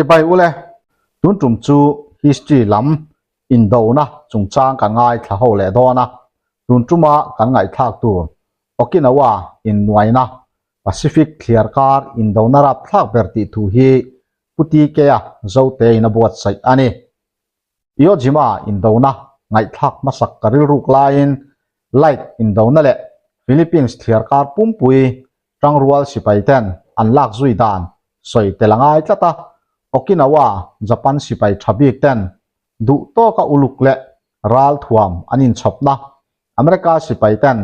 Chibai ule, tun tum chu history lam indona chungchang kan ngaithla ho leh dawn a, tun tuma kan ngaihthlak tur Okinawa innuaina Pacific thliar kar indona rapthlak ber tih thu hi Pu TK-a Zote-in a buatsaih a ni. Iwo Jima indona ngaihthlak hmasak ka rilruk laiin Light indona leh Philippines thliar kar pumpui tangrual sipai ten an lak zui dan sawi tel a ngai tlat a, Okinawa Japan sipai tha bik ten duh tawka uluk leh ral thuam an inchhawpna America sipai ten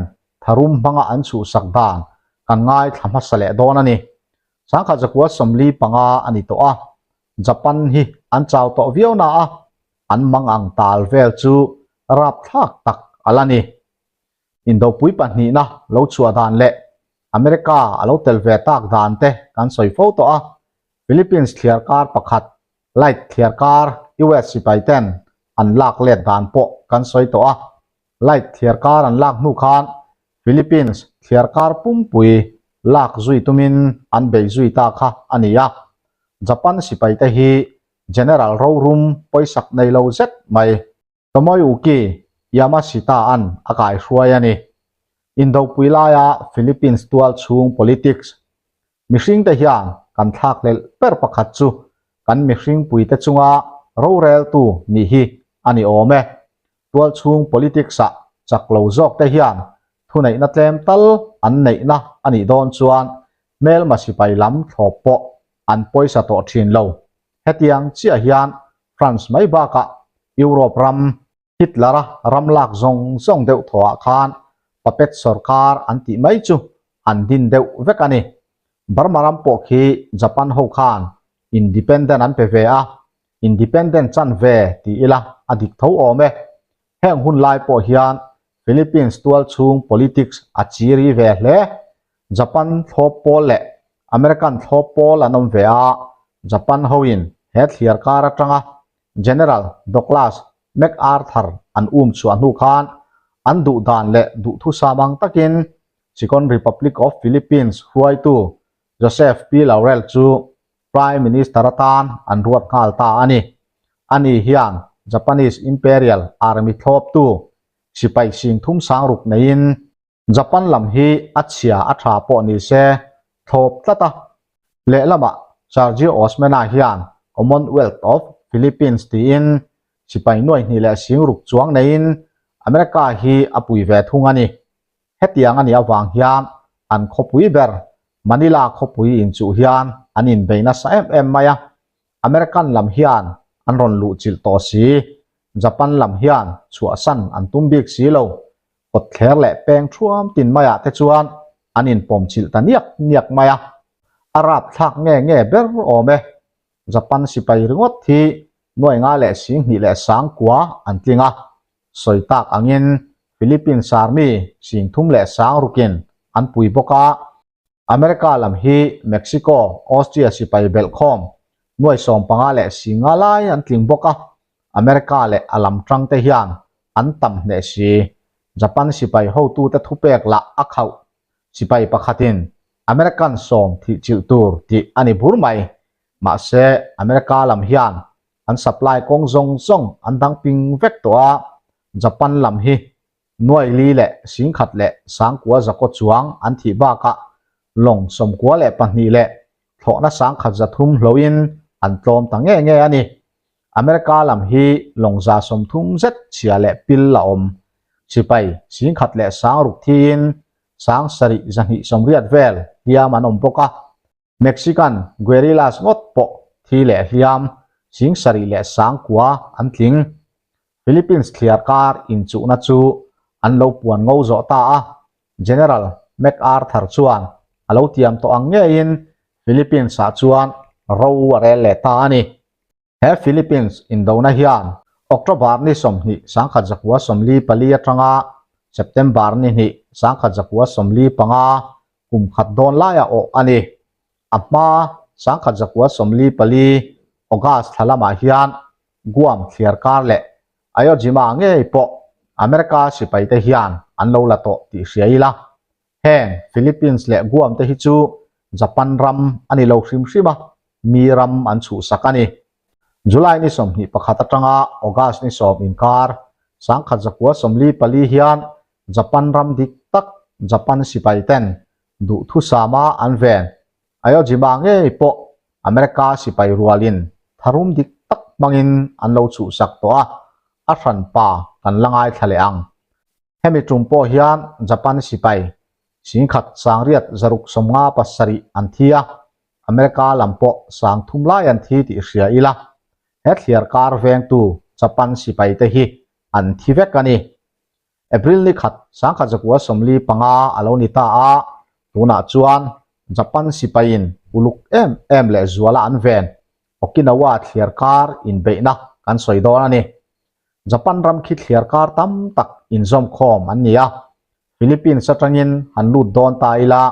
tharum hmanga an chhuhsak dan kan ngaithla hmasa leh dawn a ni. Sangkhat zakua 45 a ni tawh a, Japan hi an chau tawh viau na a, an mang ang tal vel chu rapthlak tak a la ni. Indopui pahnihna lo chhuah dan leh America a lo tel ve tak dan te kan sawi fo tawh a, Philippines thliar kar pakhat, Light thliar kar US sipai ten an lak let dan pawh kan sawi tawh a, Light thliar kar an lak hnu khan Philippines thliar kar pumpui lak zui tumin an bei zui ta kha a ni a. Japan sipai te hi General rorum pawisak nei lo zet mai Tomoyuki Yamashita-a'n a kaihruai a ni. Indopui laia Philippines tual chhung politics mihringte hian kan thlakhlelh ber pakhat chu kan mihringpuite chunga roreltu nih hi a ni awm e. Tual chhung politics-ah chak lo zawkte hian thuneihna tlem tal an neihna a nih dawn chuan hmelma sipai lam thlawp pawh an pawisa tawh thin lo. Hetiang chiah hian France mai bakah Europe ram Hitler-a ram lak zawng zawng deuh thawhah khan puppet sorkar an tih mai chu an din deuh vek a ni. Burma ram pawh khi Japan ho khan independent an pe ve a, independent chan ve ti ila a dik tho awm e. Heng hun lai pawh hian Philippines tual chhung politics a chiri ve hle. Japan thlawp pawl leh American thlawp pawl an awm ve a, Japan hoin he thliar kar atanga General Douglas MacArthur an um chhuah hnu khan an duh dan leh duhthusam ang takin Second Republic of Philippines hruaitu Joseph P. Laurel chu Prime Minister atan an ruat nghal ta a ni. Ani hian Japanese Imperial Army thlawptu sipai sing thum sang ruk neiin Japan lam hi a chhia a tha pawh ni se thlawp tlat a. Lehlamah Sergio Osmena hian Commonwealth of Philippines tiin sipai nuai hnih leh sing ruk chuang neiin America hi a pui ve thung a ni. Hetiang a nih avang hian an khawpui ber Manila khawpui inchuh hian an inbei nasa em em mai a. American lam hian an rawn luhchilh tawh si, Japan lam hian chhuahsan an tum bik si lo. Kawtthler leh peng thuam tin maiah te chuan an inpawmchilh ta niak niak mai a, a rapthlak nge nge ber awm e. Japan sipai ringawt hi nuai nga leh 20 leh 9000 an tling a, sawi tak angin Philippines Army 36,000in an pui bawk a, America lam hi Mexico, Austria sipai belhkhawm nuai 15 leh 50 lai an tling bawk a, America leh a lam tangte hian an tam hneh si. Japan sipai hotute thupek lah a khauh. Sipai pakhatin American sawm thih chilh tur tih a ni bur mai. Mahse, America lam hian an supply kawng zawng zawng an dang ping vek tawh a, Japan lam hi nuai li leh 10,000 leh 9,000 zakaw chuang an thih bakah lawng 92 leh thlawhna 1,300 hloin an tlawm ta nge nge a ni. America lam hi lawng 130 zet chhia leh pil a awm. Sipai 1,000 leh 6,000 thiin 7,280 vel hliam an awm bawk a. Mexican guerrillas ngawt pawh thi leh hliam 7,000 leh 9,000 an tling. Philippines thliar kar inchuhna chu an lo puan ngo zawh ta a. General MacArthur chuan a lo tiam tawh ang ngeiin Philippines-ah chuan ro a rel leh ta a ni. He Philippines indona hian October ni 20 1944 atanga September ni 2 1945 kum khat dawn laia awh a ni. A hma 1944 August thla lamah hian Guam thliar kar leh Iwo Jima ngei pawh America sipaite hian an lo la tawh tih hria ila. Heng Philippines leh Guam te hi chu Japan ram a ni lo hrim hrim a. mi ram an chhuhsak a ni. July ni 21 atanga August ni 10 inkar 1944 hian Japan ram dik tak Japan sipai ten duhthusama an ven Iwo Jima ngei pawh America sipai rualin tharum dik tak hmangin an lo chhuhsak tawh a, a hranpa kan la ngaithla leh ang. Hemi tum pawh hian Japan sipai 10,000 657 an thi a, America lam pawh 3000 lai an thi tih hria ila, he thliar kar vengtu Japan sipai te hi an thi vek a ni. April ni khat 1945 a lo ni ta a, tunah chuan Japan sipaiin uluk em em leh zuala an ven Okinawa thliar kar inbeihna kan sawi dawn a ni. Japan ram khi thliar kar tam tak inzawmkhawm an ni a, Philippines atangin han lut dawn ta ila,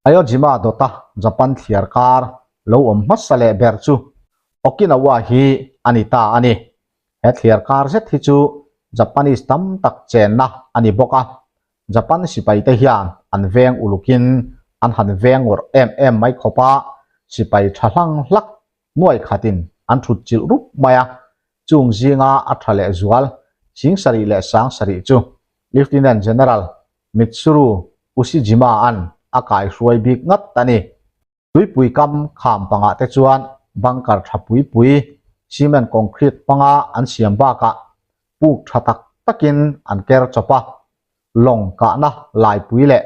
Iwo Jima dawta Japan thliar kar lo awm hmasa leh ber chu Okinawa hi a ni ta a ni. He thliar kar zet hi chu Japanese tam tak chenna a ni bawk a, Japan sipaite hian an veng ulukin an han veng ngawrh em em mai khawp a, sipai tha hlang hlak nuai khatin an thut chilh rup mai a, chung zinga a tha leh zual 70 leh 70 chu Lieutenant General Mitsuru Ushijima-a'n a kaihruai bik ngat a ni. Tuipui kam kham pangah te chuan bunker tha pui pui, cement concrete hmanga an siam bakah puk tha tak takin an ker chawp a, lawng kahna laipui leh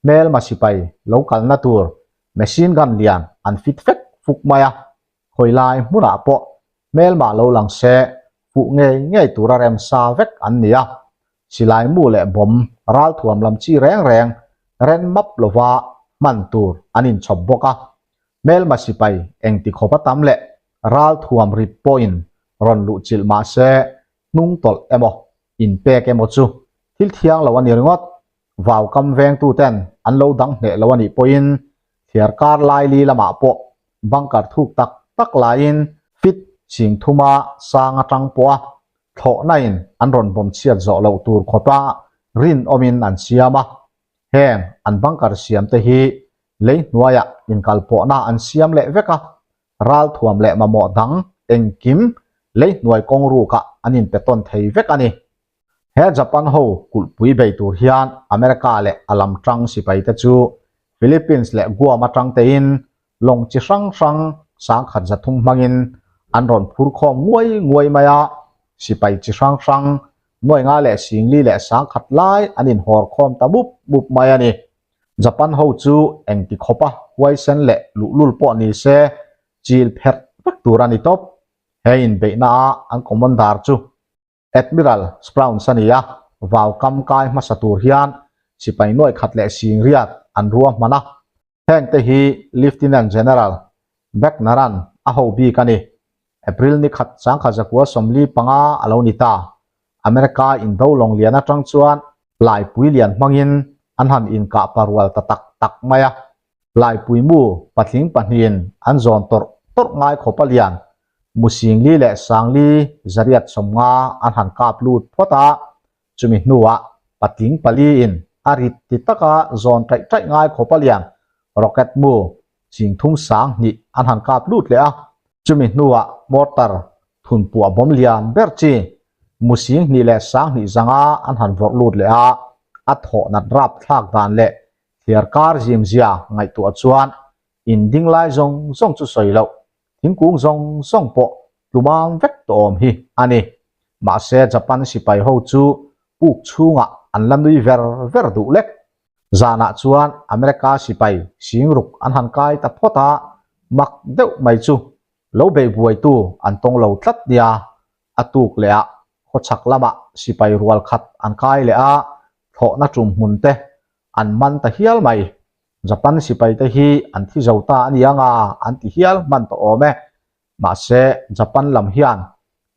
hmelma sipai lo kalna tur machine gun lian an fit fek fuk mai a, khawi lai hmunah pawh hmelma lo lang se fuh ngei ngei tura remsa vek an ni a, silai mu leh bawm ralthuam lam chi reng reng ren map lova hman tur an inchhawp bawk a, hmelma sipai engti khawp a tam leh ralthuam rip pawhin rawn luh chilh mah se hnung tawlh emaw inpek emaw chu thil thiang lo a ni ringawt. Vau kam vengtuten an lo dang hneh lo a nih pawhin thliar kar laili lamah pawh bunker thuk tak tak laiin fit 3000 sang atang pawha thlawhnain an rawn bawm chhiat zawh loh tur khawpa rinawmin an siam a. Heng an bunker siamte hi lei hnuaiah inkalpawhna an siam leh vek a, ralthuam leh mamawh dang engkim lei hnuai kawng rukah an inpe tawn thei vek a ni. He Japan ho kulhpui bei tur hian America leh a lam tang sipaite chu Philippines leh Guam atang tein lawng chi hrang hrang 1300 hmangin an rawn phur khawm nguai nguai mai a, sipai chi hrang hrang nuai nga leh 40 leh 1000 lai an inhawr khawm ta mup mup mai a ni. Japan ho chu engti khawpa huaisen leh luhlul pawh ni se chil pherh vek tur a ni tawp. He inbeihna a an commander chu Admiral Sprounce a ni a, vau kam kai hmasa tur hian sipai nuai khat leh 80,000 an ruahman a. Hengte hi Lieutenant General Buckner-a'n a ho bik a ni. April ni khat 1945 a lo ni ta. America indo lawng lian atang chuan laipui lian hmangin an han inkah parual ta tak tak mai a. Laipui mu patling pahnihin an zawn tawrh tawrh ngai khawp a lian. Mu 40 leh 4850 an han kap lut phawt a, chumi hnuah patling paliin a rit ti taka zawn taih taih ngai khawp a lian rocket mu 32,000 an han kap lut leh a, chumi hnuah mortar thunpuah bawm lian ber chi mu 2,000 leh 2,500 an han vawrh lut leh a, a thawh nat rap thlak dan leh thliar kar zim zia ngaihtuah chuan in ding lai zawng zawng chu sawi loh thingkung zawng zawng pawh tlumang vek tawh awm hi a ni. Mahse Japan sipai ho chu puk chhungah an la nui ver ver duh lek. Zanah chuan America sipai 60,000 an han kai ta phawt a, mak deuh mai chu lo bei buaitu an tawng lo tlat nia. A tuk leh ah khawchhak lamah sipai rual khat an kai leh a, thlawhna tum hmun te an man ta hial mai. Japan sipai te hi an thi zo ta a ni anga an ti hial hman tawh awm e. Mahse Japan lam hian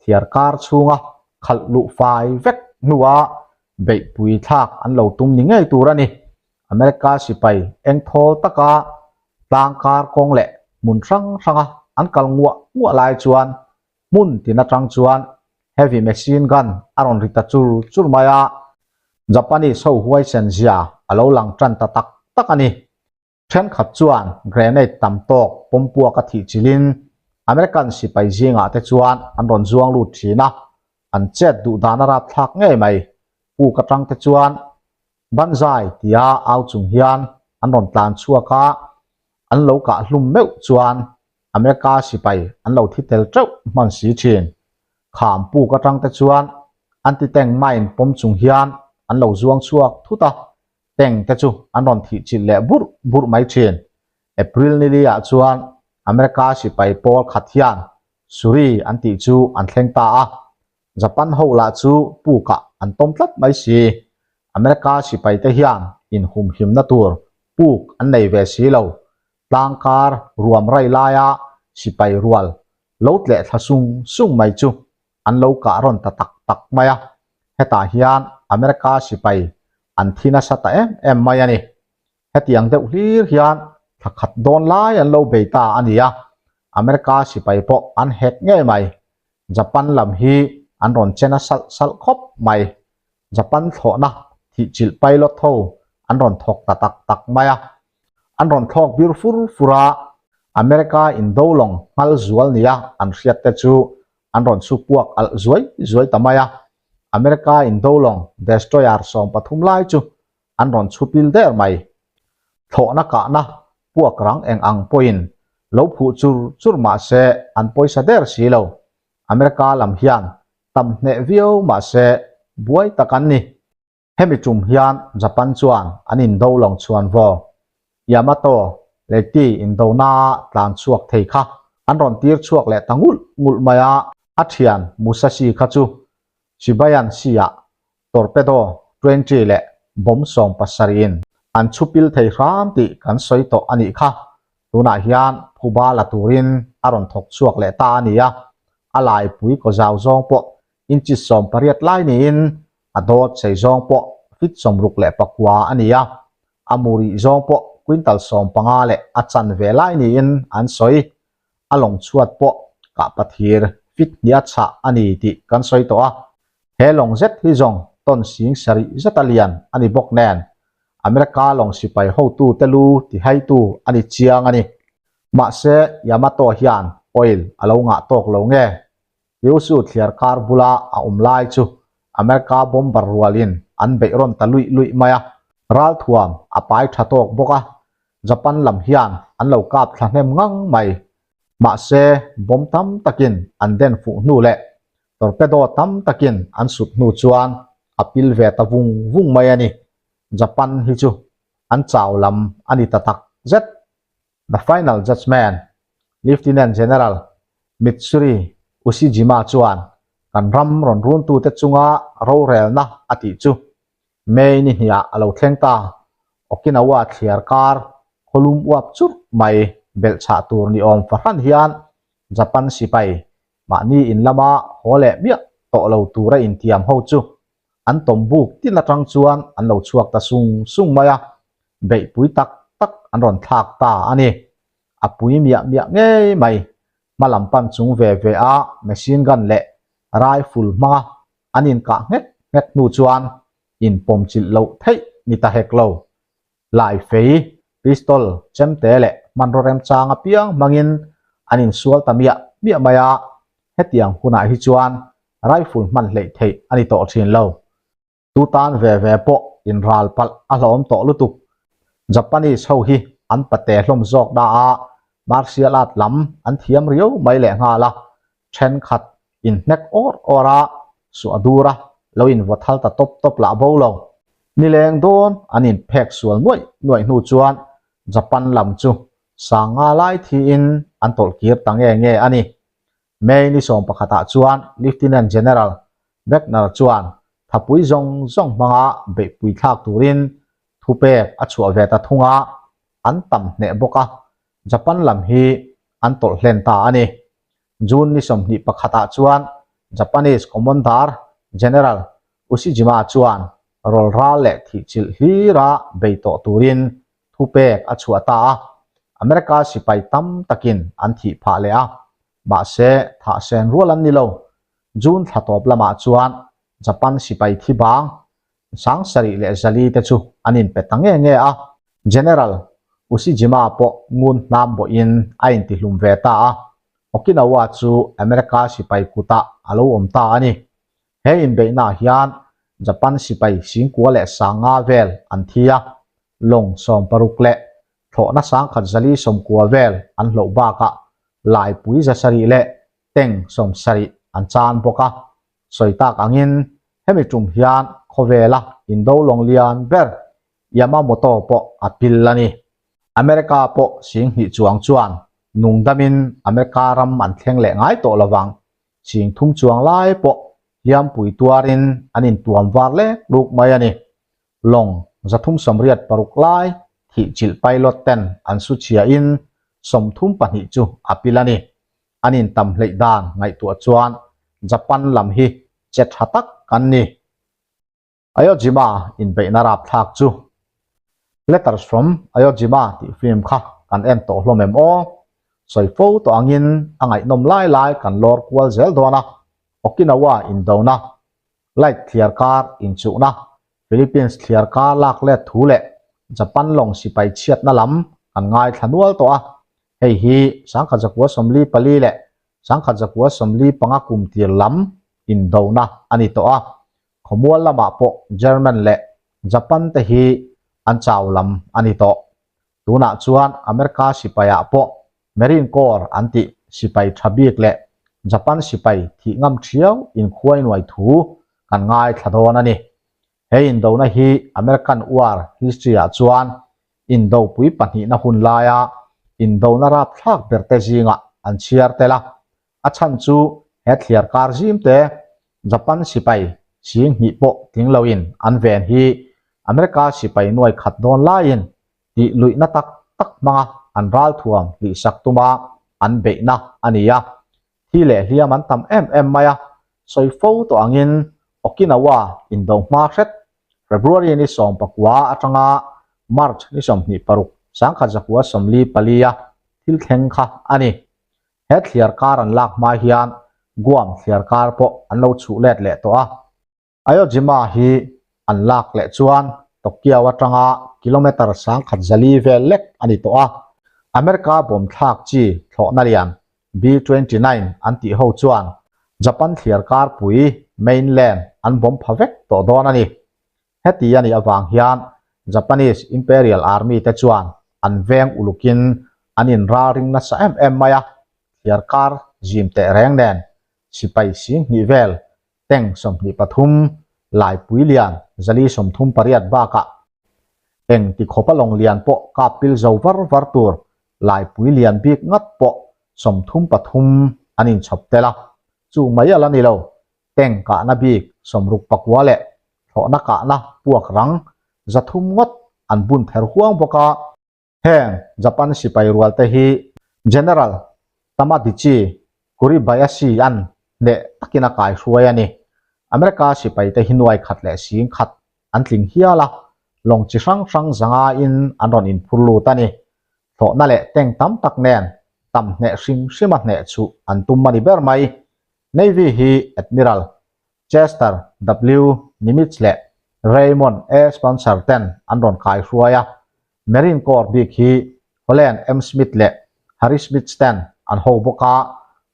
thliar kar chhunga khalh luh fai vek hnua beihpui thlak an lo tum ni ngei tur a ni. America sipai engthawl taka tlang kar kawng leh hmun hrang hranga an kal nguah nguah lai chuan hmun tin atang chuan heavy machine gun a rawn ri ta chur chur mai a, Japanese ho huaisen zia a lo lang tan ta tak tak a ni. Thenkhat chuan grenade tam tawk pawm puak a thih chilhin American sipai zingah te chuan an rawn zuang lut thin a, an chet duh dan a rapthlak ngei mai. Puk atang te chuan Banzai tia au chung hian an rawn tlan chhuak a, an lo kah hlum meuh chuan America sipai an lo thi tel teuh hman si thin. Kham puk atang te chuan anti-tank mine pawm chung hian an lo zuang chhuak thut a, tank te chu an rawn thih chilh leh burh burh mai thin. April nili ah chuan America sipai pawl khat hian Suri an tih chu an thleng ta a, Japan ho lah chu pukah an tawm tlat mai si. America sipai te hian inhumhimna tur puk an nei ve si lo. Tlangkar ruam rai laia sipai rual lo tleh thla sung sung mai chu an lo kah rawn ta tak tak mai a, hetah hian America sipai an thi nasa ta em em mai a ni. Hetiang deuh hlir hian thla khat dawn lai an lo bei ta a ni a, America sipai pawh an hek ngei mai. Japan lam hi an rawn che na salh salh khawp mai. Japan thlawhna thihchilh pilot ho an rawn thawk ta tak tak mai a, an rawn thlawk bir fur fur a, America indo lawng nghal zual nia an hriat te chu an rawn chhu puak alh zuai zuai ta mai a, America indo lawng destroyer 13 lai chu an rawn chhu pil der mai. Thlawhna kahna puak rang eng ang pawhin lo phuh chur chur mah se an pawisa der si lo. America lam hian tam hneh viau mah se buai tak an ni. Hemi tum hian Japan chuan an indo lawng chhuan vaw. Yamato Leyte indonaa tlan chhuak thei kha an rawn tir chhuak leh ta ngulh ngulh mai a, a thian Musashi kha chu Sibayan Sea-ah torpedo 20 leh bomb 17 in an chhu pil thei hram tih kan sawi tawh a nih kha. Tunah hian phuba la turin a rawn thawk chhuak leh ta a ni a, a laipui kaw zau zawng pawh inchi 18 lai niin a dawt sei zawng pawh fit 69 a ni a, a murih zawng pawh quintal 15 leh a chanve lai niin an sawi. A lawng chhuat pawh kah pathir fit hnih a chhah a ni tih kan sawi tawh a, he lawng zet hi zawng tawn 70,000 zeta lian a ni bawk nen America lawng sipai hotute lu tihaitu a ni chiang a ni. Mahse, Yamato hian oil a lo ngah tawk lo nge? Kyushu thliar kar bula a awm lai chu America bomber rualin an beih rawn ta luih luih mai a, ralthuam a pai tha tawk bawk a, Japan lam hian an lo kap thla hnem ngang mai. Mahse, bomb tam takin an den fuh hnu leh torpedo tam takin an sut hnu chuan a pil ve ta vung vung mai a ni. Japan hi chu an chau lam a ni ta tak zet. The Final Judgement, Lieutenant General Mitsuri Ushijima chuan kan ram rawn runtute chunga rorelna a tih chu May ni hniah a lo thleng ta. Okinawa thliar kar khawlum uap churh mai belhchhah tur ni awm fahran hian Japan sipai mahni in lama haw leh miah tawh lo tura intiam ho chu an tawm buk tin atang chuan an lo chhuak ta sung sung mai a, beihpui tak tak an rawn thlak ta a ni. A pui miah miah ngei mai. Hma lam pan chung ve ve a machine gun leh rifle hmanga an inkah nghet nghet hnu chuan inpawm chilh loh theih ni ta hek lo. Lai fei, pistol, chemte leh hmanraw remchang apiang hmangin an insual ta miah miah mai a, hetiang hunah hi chuan rifle hman hleih theih a ni tawh thin lo. Tu tan ve ve pawh inral palh a hlawm tawh lutuk. Japanese ho hi an pate hlawm zawk na a, martial art lam an thiam riau mai lehnghal a, thenkhat inhnek awr awr a, suah dur a, lo invaw thal ta tawp tawp lah bo lo. Nileng dawn an inphek sual nuaih nuaih hnu chuan Japan lam chu sanga lai thiin an tawlh kir ta nge nge a ni. May ni 11 ah chuan Lieutenant General Wagner chuan thapui zawng zawng hmanga beihpui thlak turin thupek a chhuah ve ta thung a, an tam hneh bawk a, Japan lam hi an tawlh hlen ta a ni. June ni 21 ah chuan Japanese Commander General Ushijima chuan rawlral leh thihchilh hlira bei tawh turin thupek a chhuah ta a, America sipai tam takin an thih phah leh a, mahse thahsen rual an ni lo. June thla tawp lamah chuan Japan sipai thi bang 7100 te chu an inpe ta nge nge a, General. Ushijima pawh ngun hnam bawhin a intihlum ve ta a, Okinawa chu America sipai kutah a lo awm ta a ni. He inbeihnaah hian Japan sipai singkua leh sanga vel an thi a, lawng 60 leh thlawhna 1040 sawmkua vel an hloh bakah laipui 700 leh teng 70 an chan bawk a. Sawi tak angin hemi tum hian khawvela indo lawng lian ber Yamamoto pawh a pil a ni. America pawh 2000 chuang chuan nungdamin America ram an thleng leh ngai tawh lovang. 3000 chuang lai pawh hliampui tuarin an intuam var lek luk mai a ni. Lawng 386 lai thihchilh pilot ten an su chhiain 32 chu a pil a ni. An intam hleih dan ngaihtuah chuan Japan lam hi che tha tak kan ni. Iwo Jima inbeihna rapthlak chu Letters from Iwo Jima tih film kha kan en tawh hlawm em aw? Sawi fo tawh angin a ngaihnawm lai lai kan lawr kual zel dawn a, Okinawa indona, Light thliar kar inchuhna, Philippines thliar kar lak let thu leh Japan lawng sipai chhiatna lam kan ngaithla nual tawh a, hei hi 1944 leh 1945 kum tir lam indona a ni tawh a, Khawmual lamah pawh German leh Japan te hi an chau lam a ni tawh. Tunah chuan America sipaiah pawh Marine Corps an tih sipai tha bik leh Japan sipai thih ngam thiau inkhuai nuai thu kan ngaithla dawn a ni. He indona hi American War history-ah chuan indopui pahnihna hun laia indona rapthlak berte zingah an chhiar tel a. A chhan chu he thliar kar zim te Japan sipai 2000 pawh tling loin an ven hi America sipai nuai khat dawn laiin tih luihna tak tak hmanga an ralthuam hlihsak tuma an beihna a ni a. Thi leh hliam an tam em em mai a, sawi fo tawh angin Okinawa indo hma hret February ni 19 atanga March ni 26 1944 a thil thleng kha a ni. He thliar kar an lak hma hian Guam thliar kar pawh an lo chhuh let leh tawh a. Iwo Jima hi an lak leh chuan Tokyo atanga kilometre 1100 vel lek a ni tawh a. America bomb thlak chi thlawhna lian B-29 an tih ho chuan Japan thliar karpui mainland an bomb pha vek tawh dawn a ni. Heti a nih avang hian Japanese Imperial Army te chuan an veng ulukin an inralring nasa em em mai a, thliar kar zim teh reng nen sipai 2000 vel tank 23 laipui lian 438 bakah eng ti khawpa lawng lian pawh kap pil zo var var tur laipui lian bik ngat pawh 33 an inchhawp tel a, chu mai a la ni lo. Tank kahna bik 69 leh thlawhna kahna puak rang 300 ngawt an bun ther huang bawk a. Heng Japan sipai rual te hi General Tamadichi Kuribayashi-a'n hneh takin a kaihruai a ni. America sipai te hi nuai khat leh 10,000 an tling hial a, lawng chi hrang hrang zanga-in an rawn inphur lut a ni. Thlawhna leh tank tam tak nen tam hneh hrim hrima hneh chhuh an tum a ni ber mai. Navy hi Admiral Chester W. Nimitz leh Raymond A. Spencer ten an rawn kaihruai a, Marine Corps bik hi Holland M. Smith leh Harry Smith ten an ho bawk a,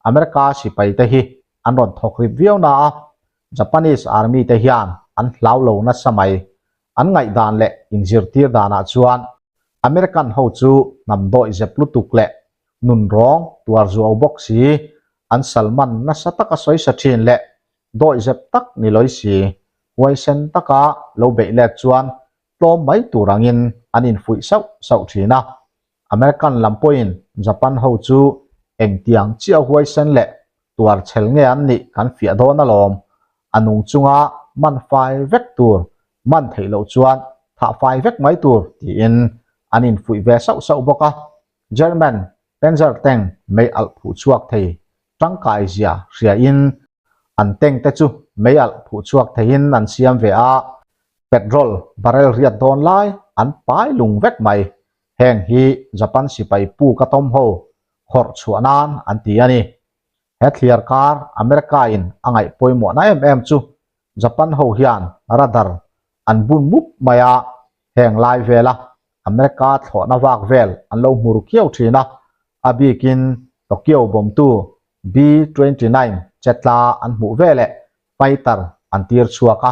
America sipai te hi an rawn thawk rip viau na a, Japanese Army te hian an hlau lo nasa mai. An ngaihdan leh inzirtir danah chuan American ho chu hnam dawih zep lutuk leh nunrawng tuar zuau bawk si, an salman nasa taka sawi sa thin leh dawih zep tak ni lawi si, huaisen taka lo beih let chuan tlawm mai tur angin an infuih sauh sauh thin a. American lam pawhin Japan ho chu engtiang chiah huaisen leh tuar chhel nge an nih kan fiah dawn alawm, a nung chunga man fai vek tur, man theih loh chuan thah fai vek mai tur tiin an infuih ve sauh sauh bawk a. German Panzer tank mei alh phuh chhuak thei tangkai zia hriain an tank te chu mei alh phuh chhuak theiin an siam ve a, petrol barrel riat dawn lai an pai lung vek mai. Heng hi Japan sipai puk a tawm ho khawrh chhuah nan an ti a ni. He thliar kar America in a ngaih pawimawhna em em chu Japan ho hian radar an bun mup mai a, heng lai vela. America thlawhna vak vel an lo hmu ru khiau thin a, a bikin Tokyo bawmtu B-29 chetla an hmuh veleh fighter an tir chhuak a,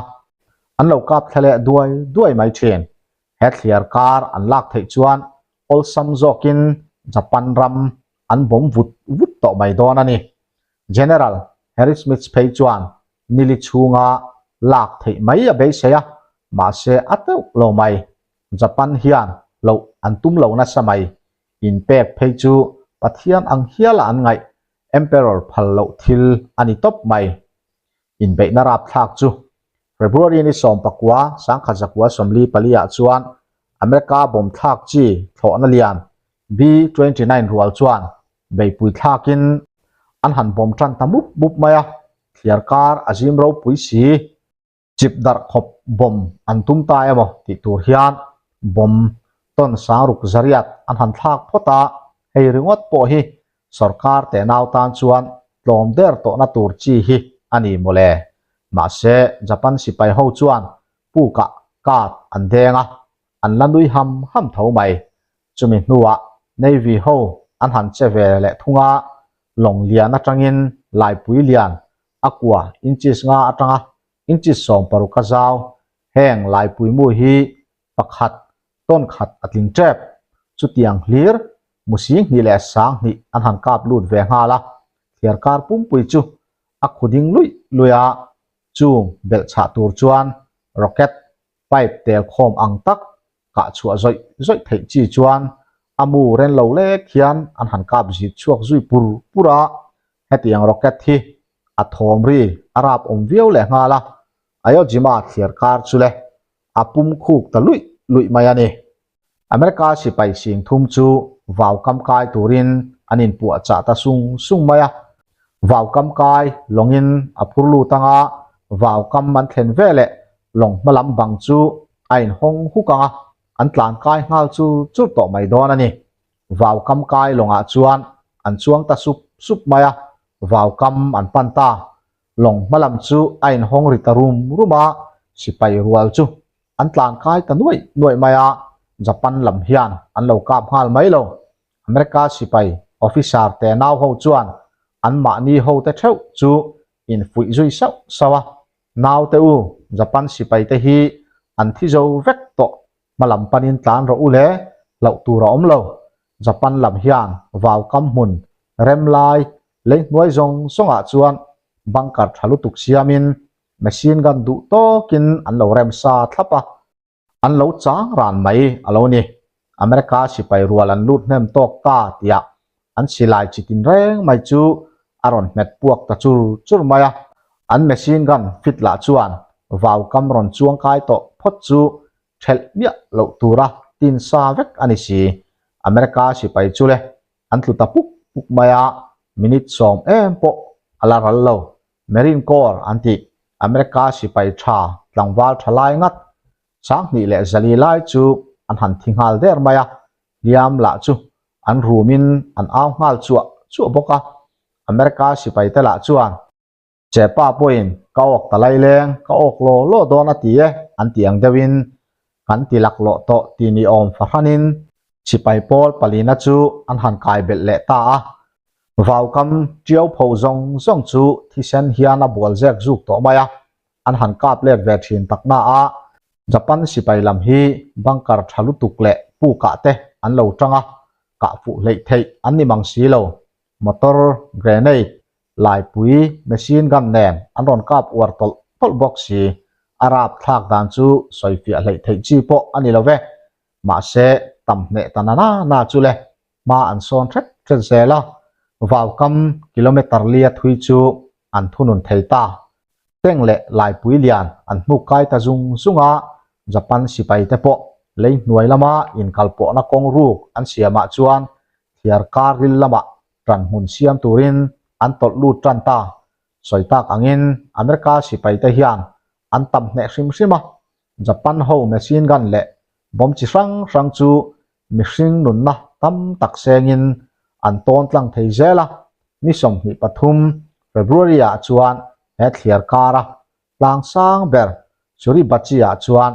an lo kap thla leh duai duai mai thin. He thliar kar an lak theih chuan awlsam zawkin Japan ram an bawm vut vut tawh mai dawn a ni. General Harry Smith phei chuan nili chhunga lak theih mai a beisei a, mahse a teuh lo mai. Japan hian loh an tum lo nasa mai. Inpek phei chu Pathian ang hiala an ngaih Emperor phal loh thil a ni tawp mai. Inbeihna rapthlak chu February ni 19 1944 ah chuan America bomb thlak chi thlawhna lian B-29 rual chuan beipui thlakin an han bawm tan ta mup mup mai a, thliar kar a zim ropui si. Chip darh khawp bomb an tum ta emaw tih tur hian bomb tawn sangruk zariat an han thlak phawt a, hei ringawt pawh hi sorkar tenau tan chuan tlawm der tawhna tur chi hi a ni mawle. Mahse, Japan sipai ho chuan pukah card an deng a, an la nui ham ham tho mai. Chumi hnuah Navy ho an han che ve leh thung a, lawng lian atangin laipui lian a kua inches nga atanga inches 16 a zau heng laipui mu hi pakhat tawn khat a tling tep. Chutiang hlir musi hnih leh sang hnih an han kap lut ve nghal a, thliarkar pumpui chu a khu ding luih luih a, chung belhchhah tur chuan rocket pipe tel khawm ang tak kah chhuah zawih zawih theih chi chuan a mu ren lo lek hian an han kap zit chhuak zui pur pur a, hetiang rocket hi a thawm ri a rap awm viau leh nghal a, Iwo-Jima thliar kar chu le a pum khuk ta luih luih mai a ni. America sipai sing thum chu vau kam kai turin an inpuah chah ta sung sung mai a, vau kam kai lawngin a phur lut anga vau kam an thlen veleh lawng hma lam bang chu a inhawng huk ang a, an tlan kai nghal chur chur tawh mai dawn a ni. Vau kam kai lawngah chuan an chuang ta sup sup mai a, vau kam an pan ta. Lawng hma lam chu a inhawng ri ta rum rum a, sipai rual chu an tlan kai ta nuaih nuaih mai a, Japan lam hian an lo kap nghal mai lo. America sipai officer te nau ho chuan an mahni ho te theuh chu infuih zui sauh sauh a, Naute u, Japan sipai te hi an thi zo vek tawh, hma lam panin tlan rawh u le, hlauh tur a awm lo. Japan lam hian vau kam hmun rem lai lei hnuai zawng zawngah chuan bunker tha lutuk siamin machine gun duh tawkin an lo rem sa thlap a. An lo chang ran mai a lo ni. America sipai rual an lut hnem tawk ta tiah an silai chi tin reng mai chu a rawn hmet puak ta chur chur mai a. An machine gun fit lah chuan vau kam rawn chuang kai tawh phawt chu thelh miah loh tura tin sa vek a ni si. America sipai chu le an tlu ta puk puk mai a, minute 10 em pawh a la ral lo. Marine Corps an tih America sipai tha tlangval tha lai ngat 2004 lai chu an han thi nghal der mai a, hliam lah chu an rumin an au nghal chuah chuah bawk a. America sipai te lah chuan Chepa pawhin ka awk ta laileng, ka awk law law dawn a ti e an tih ang deuhin kan ti laklawh tawh ti ni awm fahranin sipai pawl palina chu an han kai belh leh ta a. Vaukam tiau pho zawng zawng chu thisen hian a bual zek zuk tawh mai a, an han kap let ve thin tak na a, Japan sipai lam hi bunker tha lutuk leh pukah te an lo tang a, kah fuh hleih theih an ni mang si lo. Motor, grenade, laipui, machine gun nen an rawn kap uar tawlh tawlh bawk si. A rap thlak dan chu sawifiah hleih theih chi pawh a ni lo ve. Mahse, tam hneh ta na na na chu le, hma an sawn hret hret zel a, vaukam kilometre lia thui chu an thunun thei ta. Tank leh laipui lian an hnuk kai ta zung zung a, Japan sipai te pawh lei hnuai lama inkalpawhna kawng ruk an siamah chuan thliar kar ril lamah tan hmun siam turin an tawlh lut tan ta. Sawi tak angin America sipai te hian an tam hneh hrim hrim a, Japan ho machine gun leh bomb chi hrang hrang chu mihring nunna tam tak sengin an tawn tlang thei zel a, ni 23 February ah chuan he thliar kara tlang sang ber Suribachi ah chuan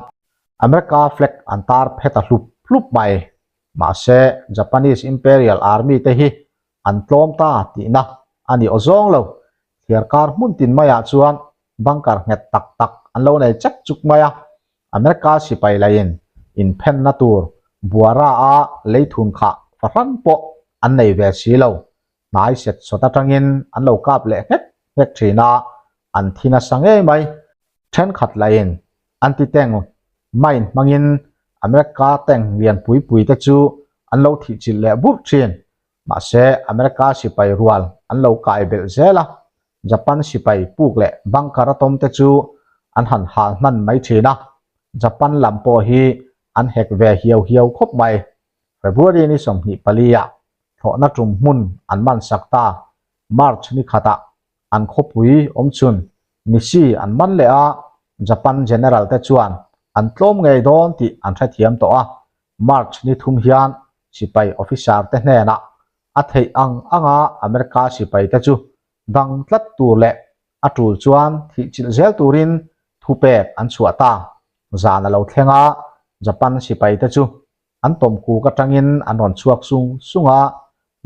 America flag an tar phet a hlup hlup. hlup mai. Mahse, Japanese Imperial Army te hi an tlawm ta tihna a ni awzawng lo. Thliarkar hmun tin maiah chuan bunker nghet tak tak an lo nei chek chuk mai a, America sipai laiin inphenna tur buara a leithun khah fahran pawh an nei ve si lo. Hnai set sawt atangin an lo kap leh nghek nghek thin a, an thi nasa ngei mai. Thenkhat lahin anti-tank mine hmangin America tank lian pui pui te chu an lo thihchilh leh burh thin. Mahse, America sipai rual an lo kai belh zel a, Japan sipai puk leh bunker a tawm te chu an han hal hman mai thin a, Japan lam pawh hi an hek ve hiau hiau khawp mai. February ni 24 ah thlawhna tum hmun an man sak ta. March ni khatah an khawpui awmchhun Nishi an man leh a, Japan General te chuan an tlawm ngei dawn tih an hrethiam tawh a, March ni thum hian sipai officer te hnenah a theih ang anga America sipai te chu dang tlat tur leh a tul chuan thihchilh zel turin thupek an chhuah ta. Zan a lo thleng a, Japan sipai te chu an tawmkuk atangin an rawn chhuak sung sung a,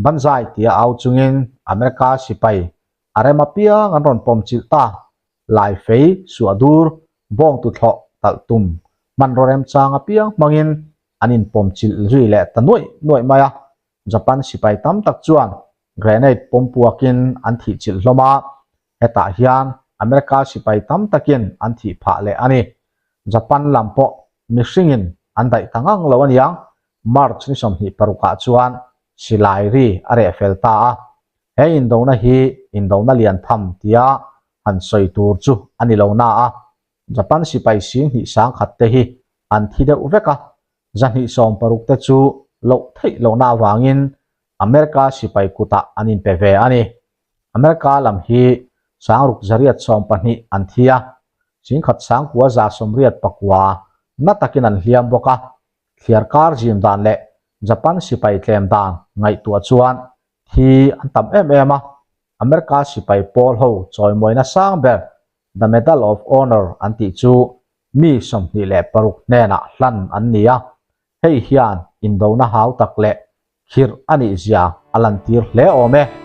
Banzai tia au chungin America sipai a rem apiang an rawn pawm chilh ta. Laifei, suahdur, bawng tuthlawh talh tum hmanraw remchang apiang hmangin an inpawm chilh zui leh ta nuaih nuaih mai a. Japan sipai tam tak chuan grenade pawm puakin an thih chilh hlawm a, hetah hian America sipai tam takin an thih phah leh a ni. Japan lam pawh mihringin an daih ta ngang lo aniang, March ni 26 ah chuan silai ri a reh fel ta a. He indona hi indona lian tham tia han sawi tur chu a ni lo na a, Japan sipai 20,000 te hi an thi deuh vek a, 260 te chu loh theih lohna avangin America sipai kutah an inpe ve a ni. America lam hi 6,812 an thi a, 1,989 na takin an hliam bawk a. Thliarkar zim dan leh Japan sipai tlem dan ngaihtuah chuan thi an tam em em a, America sipai pawl ho chawimawina sang ber The Medal of Honor an tih chu mi 26 hnenah hlan an ni a, hei hian indona hau tak leh khirh a nih zia a lantir hle awm e.